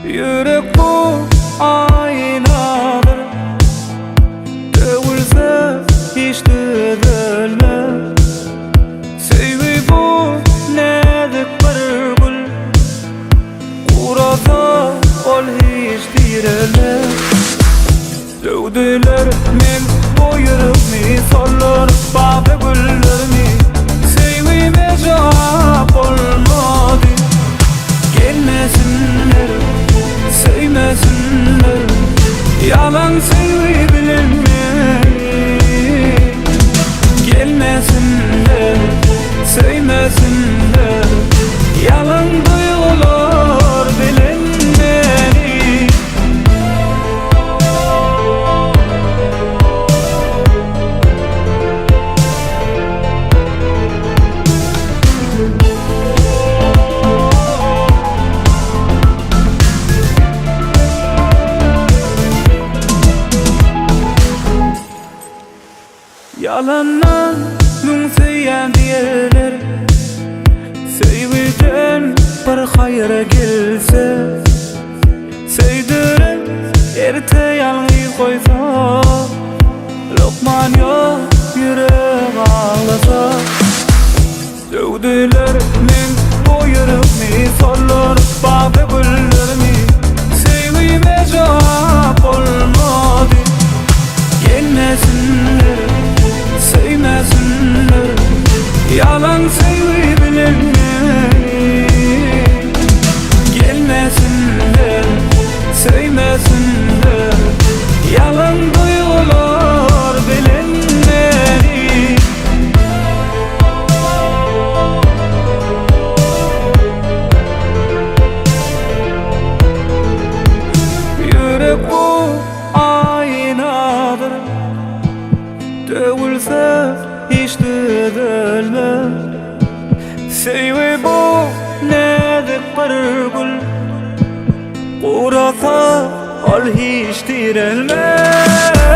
Ýürek bu aýnadyr Döwülse hiç düzelmez Söýgi bu näzik bir gül Gurasa ol hiç direlmez Döwdüler meň bu ýüregmi Solduryp bagda güllerimi Söýgime jogap bolmady Gelmesinler, söýmesinler Ýalan söýgi bilen meni Gelmesinler, söýmesinler Ýalan duýgular bilen meni Ýalandan müň söýýän diýerler Söýgüden bir haýyr gelse Söýdüren erte ýalňyz goýsa Lukman ýok ýürek aglasa Döwdüler meň bu ýüregmi Solduryp bagda güllerimi Söýgime jogap bolmady Gelmesinler, söýmesinler Ýalan söýgi bilen meni Gelmesinler, söýmesinler Ýalan duýgular bilen meni Ýürek bu aýnadyr Döwülse hiç düzelmez Söýgi bu näzik bir gül Gurasa ol hiç direlmez.